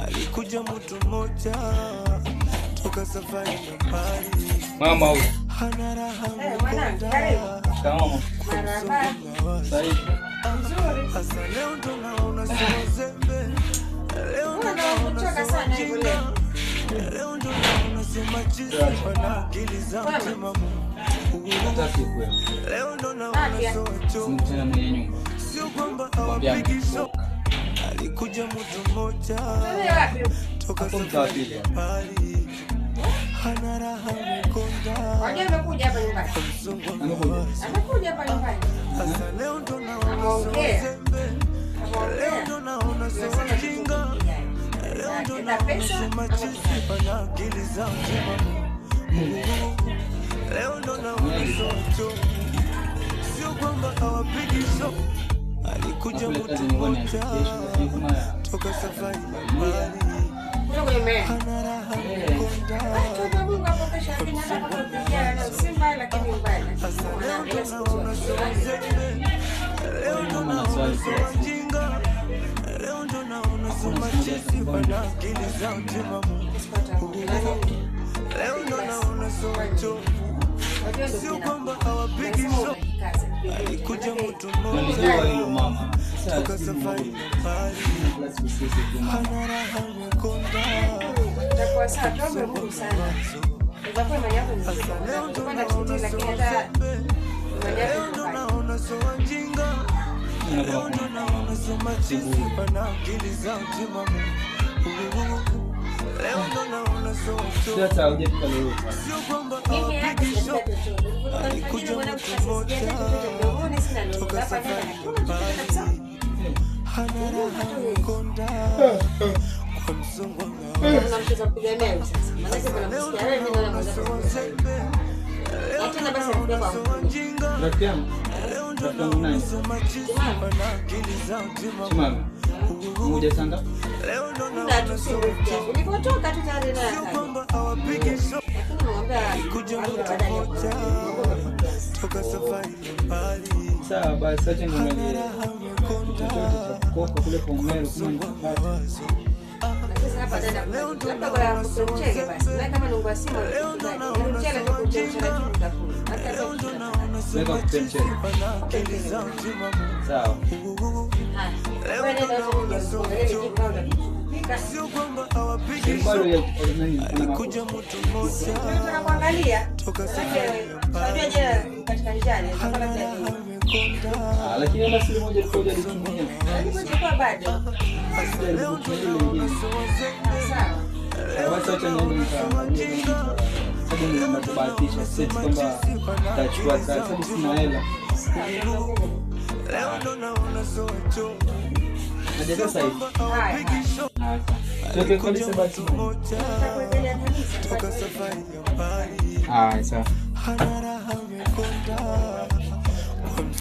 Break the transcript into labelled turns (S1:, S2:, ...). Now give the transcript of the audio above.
S1: Alikuja mtu mmoja toka safari ya mbali.
S2: Mama huyu.
S1: Hana raha.
S3: Mwanangu, karibu.
S2: Shikamoo.
S3: Marhaba.
S2: Sahihi.
S3: Nzuri.
S1: Sasa leo ndo naona sio zembe. Leo ndo
S3: Mbona
S1: naona
S3: umechoka
S1: sio
S3: sana hivyo
S1: wajinga.
S3: leo?
S1: Leo ndo naona sio machizi wana akili za timamu.
S2: Hataki kweli.
S1: Leo ndo naona
S3: Afya.
S1: sio wachovu.
S2: Simtena mwenye nyumba.
S1: Sio kwamba
S2: Mwambie
S1: hawapigi show.
S2: ametoka.
S1: Alikuja mtu mmoja
S3: Wewe wapi?
S1: toka
S2: Hapo mtaa wa
S1: safari
S2: pili.
S1: ya mbali. Hana raha amekonda.
S3: Wajua amekuja hapa nyumbani.
S1: Msongo wa
S2: Amekuja.
S1: mawazo.
S3: Amekuja hapa nyumbani.
S1: Sasa leo ndo naona sio
S3: Ameongea.
S1: zembe. Leo
S3: Ameongea.
S1: ndo naona sio
S3: Tunasema kitu
S1: wajinga.
S3: kijayo.
S1: Leo ndo
S3: Enda
S1: naona
S3: pesa
S1: sio
S3: ama
S1: machizi
S3: kijayo.
S1: wana akili za timamu. Leo ndo naona sio wachovu. Sio kwamba hawapigi show. Alikuja
S2: Kule
S1: mtu
S2: kazi nilikuwa
S1: mmoja
S2: nianze kesho, lakini kama
S1: toka safari ya mbali.
S3: Kutoka kwenye meli.
S1: Hana raha amekonda.
S3: Tuombe Mungu apokeshe lakini hata kama kijana leo si mbaya lakini mbaya.
S1: Sasa leo
S3: Mwanangu,
S1: ndo
S3: ila siku
S1: naona
S3: zote.
S1: sio wazembe. Leo ndo
S2: Mama na
S1: naona
S2: swali
S1: sio
S2: kila siku.
S1: wajinga. Leo ndo naona sio machizi wana akili zao timamu. Leo ndo naona sio wachovu. Sio kwamba hawapigi show. Alikuja mtu mmoja
S2: Nalijua hilo mama. Sasa
S1: toka
S2: sijui
S1: safari
S2: mmoja.
S1: ya mbali.
S2: Kila siku sisi tu mama.
S1: Hana raha amekonda.
S3: Itakuwa sawa, tuombe Mungu sana. Itakuwa imani yako ni nzuri.
S1: Sasa leo ndo
S3: Utakwenda
S1: naona
S3: msikitini
S1: sio
S3: lakini hata
S1: wazembe.
S3: imani yako
S1: Leo
S3: iko
S1: ndo
S3: mbali.
S1: naona sio wajinga.
S2: Mimi
S1: Leo
S2: kama
S1: ndo
S2: kuna
S1: naona sio machizi wana akili zao timamu. Leo ndo naona sio wachovu.
S2: Sasa hujafika leo.
S1: Sio kwamba
S3: Mimi hapa
S1: hawapigi show.
S3: sijapika chochote. Nilikuwa
S1: Alikuja
S3: alfajiri mwanangu
S1: mtu
S3: sasa
S1: mmoja
S3: sijapika chochote mdomoni, sina lolote.
S1: toka
S3: Hapa
S1: safari
S3: nyama
S1: ya
S3: hakuna chochote kabisa.
S1: mbali. Hana raha amekonda kwa msongo wa mawazo.
S3: Kuna mchezo wa kupigania hivi sasa. Maanake kuna
S1: Leo
S3: msikia
S1: ndo
S3: wewe, mimi naona
S1: naona
S3: mwanzo
S1: sio
S3: kusikia.
S1: wazembe. Leo
S3: Na
S1: ndo
S3: tena basi
S1: naona
S3: alikuwa kwa
S1: sio
S3: mkuu.
S1: wajinga.
S2: Rafiki yangu,
S1: Leo ndo
S2: rafiki yangu
S1: naona
S2: nani?
S1: sio machizi wana akili zao timamu.
S2: Chimame. Mmoja sanga.
S1: Leo ndo
S3: Muda
S1: naona
S3: tu si
S1: sio
S3: mrefu kiasi. Nilipotoka tu tayari naye
S1: sio
S3: akaja.
S1: kwamba hawapigi show.
S3: Lakini nimwambia
S1: Alikuja
S3: arudi
S1: mtu
S3: baadaye
S1: mmoja
S3: kwa kiasi.
S1: toka safari ya mbali.
S2: Sawa basi acha
S1: Hana
S2: niangalie
S1: raha
S2: chochote
S1: amekonda
S2: cha kukopa kule kwa Umeru kama
S1: msongo wa
S2: nitapata.
S1: mawazo.
S3: Na sasa hapa dada,
S1: Leo ndo
S3: labda kwa
S1: naona sio
S3: mchele basi.
S1: wazembe.
S3: Na kama ni unga sima
S1: Leo ndo
S3: utakuja.
S1: naona
S3: Mchele
S1: sio
S3: tu kuchemsha na
S1: wajinga.
S3: kitu utakula. Hata
S1: Leo
S3: leo
S1: ndo
S3: tutapata.
S1: naona sio
S2: Weka kupe
S1: machizi
S2: mchele.
S1: wana akili zao timamu.
S2: Sawa.
S3: Haya.
S1: Leo
S3: Wewe
S1: ndo
S3: nenda huko
S1: naona sio
S3: kuangalia
S1: wachovu.
S3: jibu au utakupika.
S1: Sio kwamba hawapigi
S2: Bado
S1: show.
S2: ya nani kuna
S1: Alikuja
S2: makosa.
S1: mtu mmoja
S3: Nataka kuangalia.
S1: toka safari
S3: Manake
S1: ya
S3: unajua
S1: mbali.
S3: jana katika njia ni
S1: Hana
S3: labda
S1: raha
S3: ni.
S1: amekonda
S2: Ah, lakini hata siku moja tulikuwa tulitumia.
S3: Lakini kwa bado.
S1: Sasa leo ndo
S2: Jaribu
S1: naona
S2: kutumia
S1: sio wazembe.
S3: Sawa.
S1: Leo
S2: Basi
S1: ndo
S2: acha niende
S1: naona sio
S2: nikaangalie
S1: wajinga.
S2: sababu
S1: Leo
S2: ninaenda
S1: ndo
S2: kubahatisha
S1: naona sio
S2: seti kwamba
S1: machizi wana
S2: nitachukua
S1: akili
S2: kazi
S1: zao
S2: sababu sina
S1: timamu.
S2: hela.
S3: Sawa.
S1: Leo ndo naona sio wachovu.
S2: Naja
S1: Sio
S2: sasa hivi.
S1: kwamba hawapigi show.
S2: Ah, sawa. Tuweke
S1: Alikuja
S2: kabisa basi.
S1: mtu mmoja
S3: Tutakuendelea kanisa.
S1: toka safari ya mbali.
S2: Ah, sawa.
S1: Hana